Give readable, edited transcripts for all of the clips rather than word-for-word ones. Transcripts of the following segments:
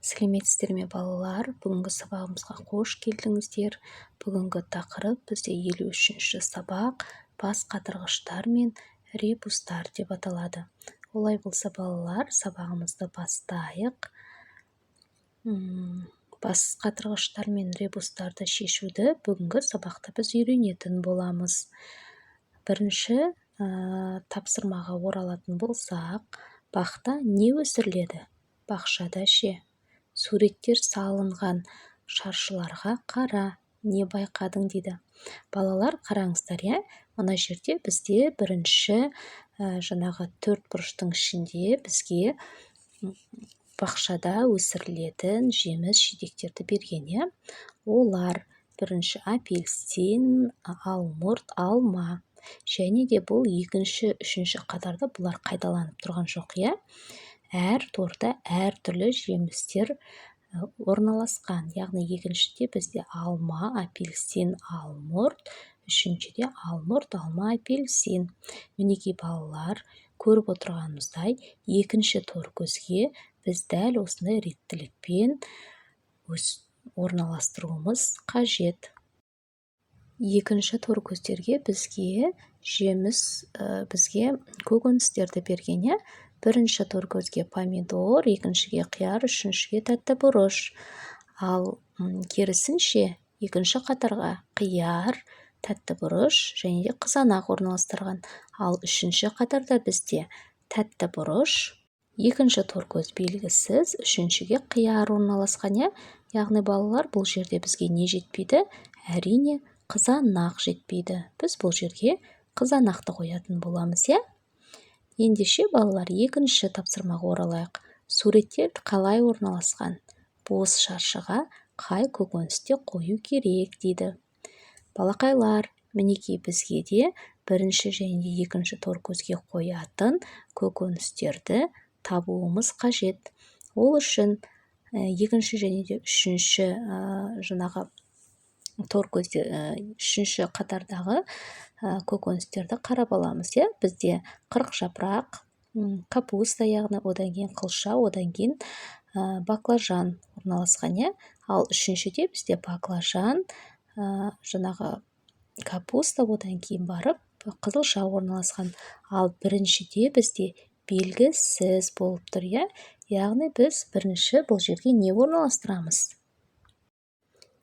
Сәлеметсіздер ме, балалар! Бүгінгі сабағымызға қош келдіңіздер! Бүгінгі тақырып бізде 53-сабақ, «Бас қатырғыштар мен ребустар» деп аталады. Олай болса, балалар, сабағымызды бастайық. Бас қатырғыштар мен ребустарды шешуді бүгінгі сабақта біз үйренетін боламыз. Бірінші тапсырмаға оралатын болсақ, бақта не өсіріледі? Бақшада ше? Суреттер салынған шаршыларға қара, не байқадың дейді. Балалар, қараңыздар, иә, мына жерде бізде бірінші жаңағы төрт бұрыштың ішінде бізге бақшада өсірілетін жеміс жидектерді берген, иә. Олар: бірінші апельсин, алмұрт, алма. Және де бұл екінші, үшінші қатарда бұлар қайталанып тұрған жоқ, иә. Әр торда әртүрлі жемістер орналасқан. Яғни екіншіде бізде алма, апельсин, алмұрт, үшіншіде алмұрт, алма, апельсин. Мінекей, балалар, көріп отырғанымыздай, екінші тор көзге біз дәл осындай реттілікпен орналастыруымыз қажет. Екінші тор көздерге бізге жеміс, бізге көкөністерді берген, иә. Бірінші тор көзге помидор, екіншіге қияр, үшіншіге тәтті бұрыш. Ал керісінше, екінші қатарға қияр, тәтті бұрыш және де қызанақ орналастырған. Ал үшінші қатарда бізде тәтті бұрыш, екінші тор көз белгісіз, үшіншіге қияр орналасқан, иә. Яғни, балалар, бұл жерде бізге не жетпейді? Әрине, қызанақ жетпейді. Біз бұл жерге қызанақты қоятын боламыз, иә. Ендеше, балалар, екінші тапсырмаға оралайық. Суреттер қалай орналасқан? Бос шаршыға қай көкөністі қою керек дейді. Балақайлар, мінекей, бізге де бірінші және екінші тор көзге қоятын көкөністерді табуымыз қажет. Ол үшін екінші және де үшінші жаңағы тор көзде, үшінші қатардағы көкөністерді қарап аламыз, иә. Бізде қырық жапырақ, капуста, яғни одан кейін қылша, одан кейін баклажан орналасқан, иә. Ал үшіншіде бізде баклажан, жаңағы капуста, одан кейін барып қызылша орналасқан. Ал біріншіде бізде белгісіз болып тұр, иә. Яғни біз бірінші бұл жерге не орналастырамыз?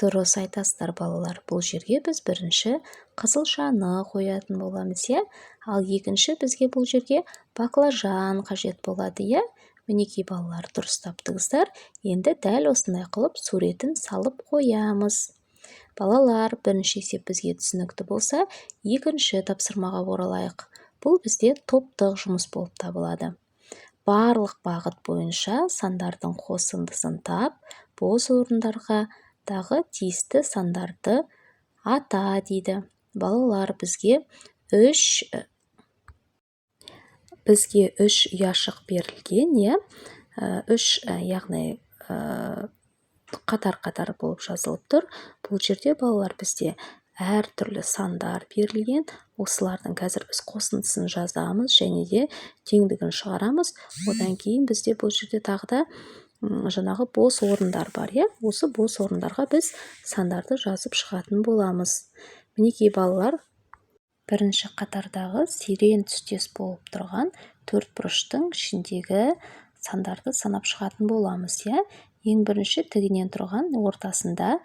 Дұрыс айтасыздар, балалар, бұл жерге біз бірінші қызылшаны қоятын боламыз, иә. Ал екінші бізге бұл жерге баклажан қажет болады, иә. Мінекей, балалар, дұрыс таптыңыздар. Енді дәл осындай қылып суретін салып қоямыз. Балалар, бірінші есеп бізге түсінікті болса, екінші тапсырмаға оралайық. Бұл бізде топтық жұмыс болып табылады. Барлық бағыт бойынша сандардың қосындысын тап, бос орындарға дағы тиісті сандарды ата дейді. Балалар, бізге үш ұяшық берілген, иә. Үш, яғни қатар-қатар болып жазылып тұр. Бұл жерде, балалар, бізде әртүрлі сандар берілген. Осылардың қазір біз қосындысын жазамыз және де теңдігін шығарамыз. Одан кейін бізде бұл жерде тағы да жаңағы бос орындар бар, иә. Осы бос орындарға біз сандарды жазып шығатын боламыз. Мінекей, балалар, бірінші қатардағы сирен түстес болып тұрған төрт бұрыштың ішіндегі сандарды санап шығатын боламыз, иә. Ең бірінші тігінен тұрған ортасында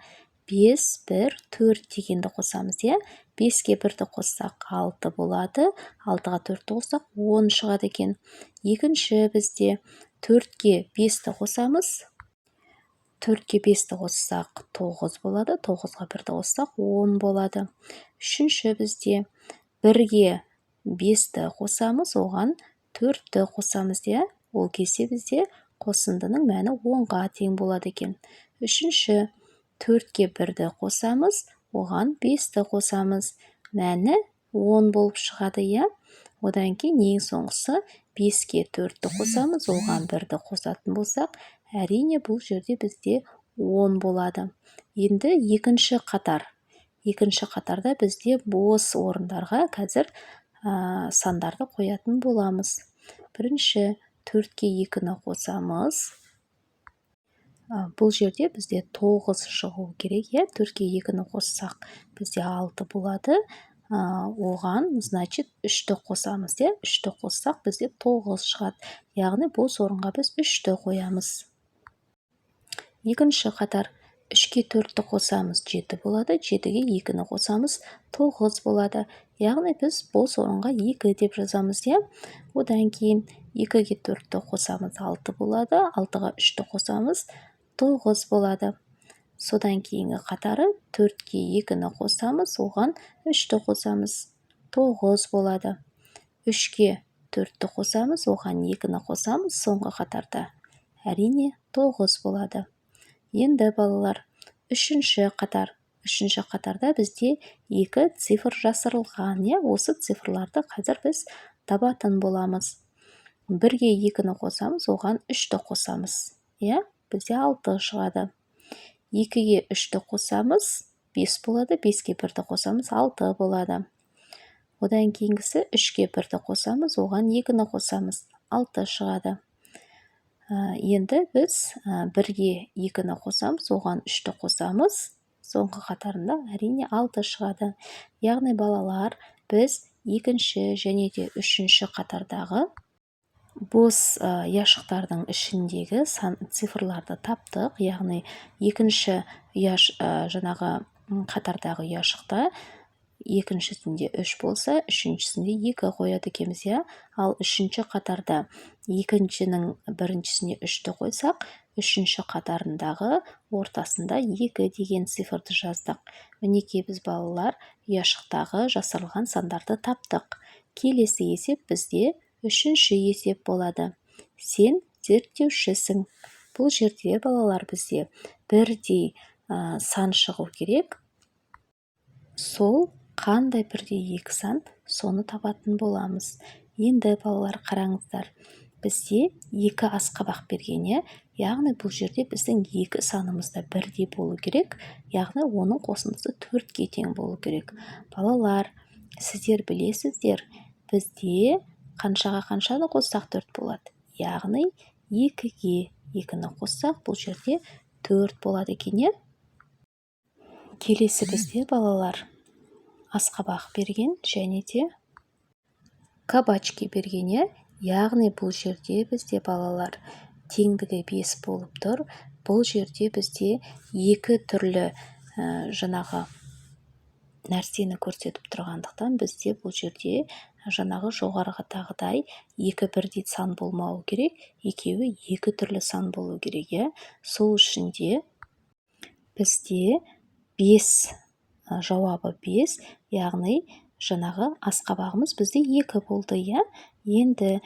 бес, бір, төрт дегенді қосамыз, иә. Беске бірді қоссақ, алты болады. Алтыға төртті қоссақ, 10 шығады екен. Екінші бізде төртке бесті қосамыз. Төртке бесті қоссақ, тоғыз болады. Тоғызға бірді қоссақ, 10 болады. Үшінші бізде бірге бесті қосамыз, оған төртті қосамыз, иә. Ол кезде бізде қосындының мәні 10-ға тең болады екен. Үшінші, төртке бірді қосамыз, оған бесті қосамыз, мәні 10 болып шығады, иә. Одан кейін ең соңғысы, беске төртті қосамыз, оған бірді қосатын болсақ, әрине, бұл жерде бізде 10 болады. Енді екінші қатар. Екінші қатарда бізде бос орындарға қазір сандарды қоятын боламыз. Бірінші төртке екіні қосамыз. Бұл жерде бізде 9 шығу керек, иә. 4-ке 2-ні қоссақ, бізде 6 болады. Оған, значит, 3-ті қосамыз, иә. 3-ті қоссақ, бізде 9 шығады, яғни бос орынға біз 3-ті қоямыз. Екінші қатар: 3-ке 4-ті қосамыз, 7 болады. 7-ге 2-ні қосамыз, 9 болады, яғни біз бос орынға 2 деп жазамыз, иә. Одан кейін 2-ге 4-ті қосамыз, 6 болады. 6-ға 3-ті қосамыз, 9 болады. Содан кейінгі қатары: 4-ке 2-ні қосамыз, оған 3-ті қосамыз, 9 болады. 3-ке 4-ті қосамыз, оған 2-ні қосамыз, соңғы қатарда, әрине, 9 болады. Енді, балалар, үшінші қатар. Үшінші қатарда бізде екі цифр жасырылған, иә. Осы цифрларды қазір біз табатын боламыз. 1-ге 2-ні қосамыз, оған 3-ті қосамыз, иә, бізде 6 шығады. 2-ге 3-ті қосамыз, 5 болады. 5-ке 1-ді қосамыз, 6 болады. Одан кейінгісі: 3-ке 1-ді қосамыз, оған 2-ні қосамыз, 6 шығады. Енді біз 1-ге 2-ні қосамыз, оған 3-ті қосамыз, соңғы қатарында, әрине, 6 шығады. Яғни, балалар, біз екінші және де үшінші қатардағы бос ұяшықтардың ішіндегі сан цифрларды таптық. Яғни екінші жаңағы қатардағы ұяшықта екіншісінде 3 болса, үшіншісінде 2 қояды екенбіз, иә. Ал үшінші қатарда екіншінің біріншісіне 3-ті қойсақ, үшінші қатарындағы ортасында 2 деген цифрды жаздық. Мінекей, біз, балалар, ұяшықтағы жасырылған сандарды таптық. Келесі есеп бізде үшінші есеп болады. Сен зерттеушісің. Бұл жерде, балалар, бізде бірдей сан шығу керек. Сол қандай бірдей екі сан, соны табатын боламыз. Енді, балалар, қараңыздар, бізде екі асқабақ берген, иә. Яғни бұл жерде біздің екі санымыз да бірдей болу керек, яғни оның қосындысы 4-ке тең болу керек. Балалар, сіздер білесіздер, бізде қаншаға қаншаны қоссақ, 4 болады? Яғни 2-ге 2-ні қоссақ, бұл жерде 4 болады екен, иә. Келесі бізде, балалар, асқабақ берген және де кабачки берген, иә. Яғни бұл жерде бізде, балалар, теңдігі 5 болып тұр. Бұл жерде бізде екі түрлі жаңағы нәрсені көрсетіп тұрғандықтан, бізде бұл жерде жаңағы жоғарғыдағыдай екі бірдей сан болмауы керек, екеуі екі түрлі сан болу керек, иә. Сол үшін де бізде 5, жауабы 5, яғни жаңағы асқабағымыз бізде 2 болды, иә. Енді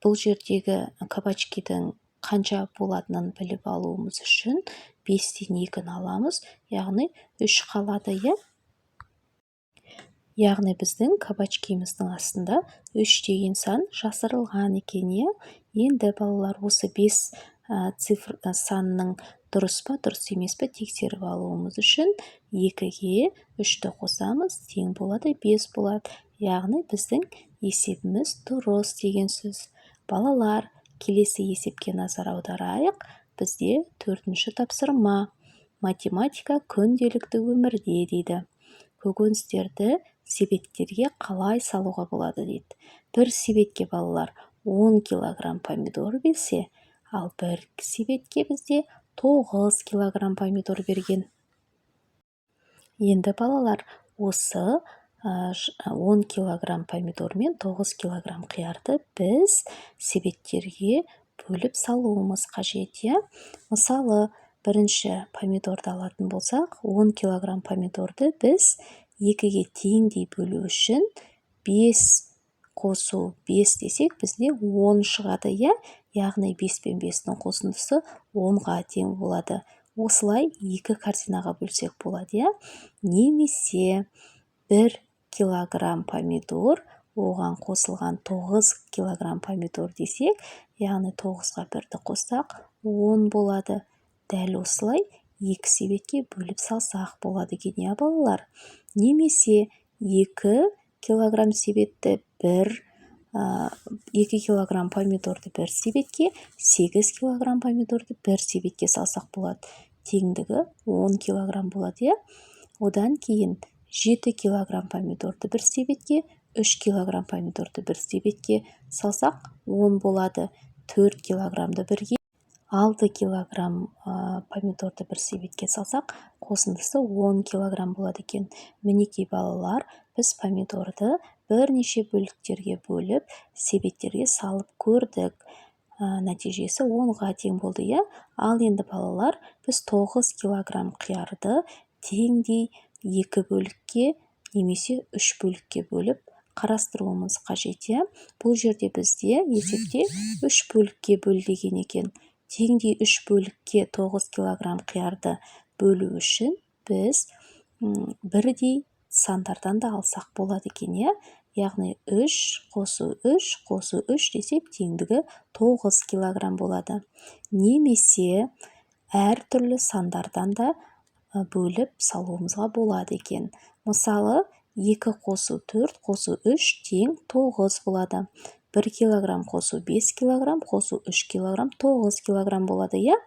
бұл жердегі кабачкидің қанша болатынын біліп алуымыз үшін 5-тен 2-ні аламыз, яғни 3 қалады, иә. Яғни біздің кабачкиміздің астында 3 деген сан жасырылған екен, иә. Енді, балалар, осы 5 цифр санның дұрыс па, дұрыс емес пе, тексеріп алуымыз үшін 2-ге 3-ті қосамыз, тең болады, 5 болады. Яғни біздің есебіміз дұрыс деген сөз. Балалар, келесі есепке назар аударайық. Бізде төртінші тапсырма: «Математика күнделікті өмірде», – дейді. Көкөністерді себеттерге қалай салуға болады, дейді. Бір себетке, балалар, 10 килограмм помидор берсе, ал бір себетке бізде 9 килограмм помидор берген. Енді, балалар, осы 10 килограмм помидор мен 9 килограмм қиярды біз себеттерге бөліп салуымыз қажет, иә. Мысалы, бірінші помидорды алатын болсақ, 10 килограмм помидорды біз екіге теңдей бөлу үшін 5 қосу 5 десек, бізде 10 шығады, иә. Яғни 5 пен 5-тің қосындысы 10-ға тең болады. Осылай екі корзинаға бөлсек болады, иә. Немесе 1 килограмм помидор, оған қосылған 9 килограмм помидор десек, яғни 9-ға 1-ді қоссақ, 10 болады. Дәл осылай екі себетке бөліп салсақ болады екен, иә, балалар. Немесе 2 килограмм себетті бір 2 килограмм помидорды бір себетке, 8 килограмм помидорды бір себетке салсақ болады. Теңдігі 10 килограмм болады, иә. Одан кейін 7 килограмм помидорды бір себетке, 3 килограмм помидорды бір себетке салсақ, 10 болады. 4 килограммды бірге, 6 килограмм помидорды бір себетке салсақ, қосындысы 10 килограмм болады екен. Мінекей, балалар, біз помидорды бірнеше бөліктерге бөліп, себеттерге салып көрдік. Нәтижесі 10-ға тең болды, иә. Ал енді, балалар, біз 9 килограмм қиярды теңдей екі бөлікке немесе үш бөлікке бөліп қарастыруымыз қажет, иә. Бұл жерде бізде есепте үш бөлікке бөл деген екен. Теңдей үш бөлікке 9 килограмм қиярды бөлу үшін біз бірдей сандардан да алсақ болады екен, иә. Яғни 3 қосу 3 қосу 3 десек, теңдігі 9 килограмм болады. Немесе әртүрлі сандардан да бөліп салуымызға болады екен. Мысалы, 2 қосу 4 қосу 3 тең 9 болады. 1 килограмм қосу 5 килограмм қосу 3 килограмм 9 килограмм болады, иә.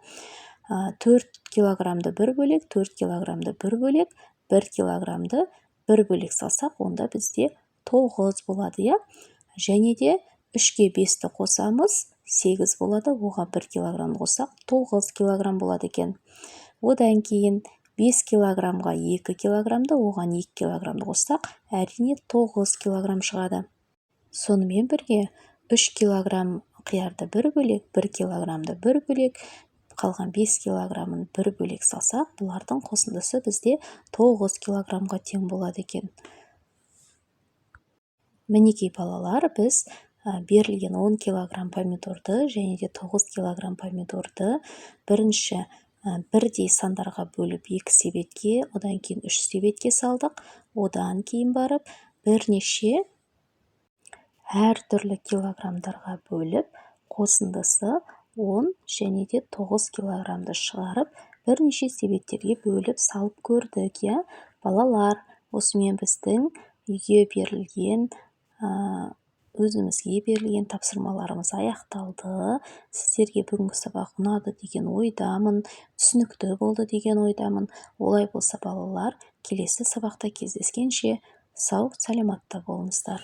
4 килограммды бір бөлек, 4 килограммды бір бөлек, 1 килограммды бір бөлек салсақ, онда бізде 9 болады, иә. Және де 3-ке 5-ті қосамыз, 8 болады. Оған 1 килограмм қоссақ, 9 килограмм болады екен. Одан кейін 5 килограммға 2 килограммды, оған 2 килограммды қоссақ, әрине, 9 килограмм шығады. Сонымен бірге 3 килограмм қиярды бір бөлек, 1 килограммды бір бөлек, қалған 5 килограммын бір бөлек салсақ, бұлардың қосындысы бізде 9 килограммға тең болады екен. Мінекей, балалар, біз берілген 10 килограмм помидорды және де 9 килограмм помидорды бірінші бірдей сандарға бөліп, екі себетке, одан кейін үш себетке салдық. Одан кейін барып бірнеше әртүрлі килограммдарға бөліп, қосындысы 10 және де 9 килограммды шығарып, бірнеше себеттерге бөліп салып көрдік, иә. Балалар, осымен біздің үйге берілген, өзімізге берілген тапсырмаларымыз аяқталды. Сіздерге бүгінгі сабақ ұнады деген ойдамын, түсінікті болды деген ойдамын. Олай болса, балалар, келесі сабақта кездескенше сау саламатта болыңыздар.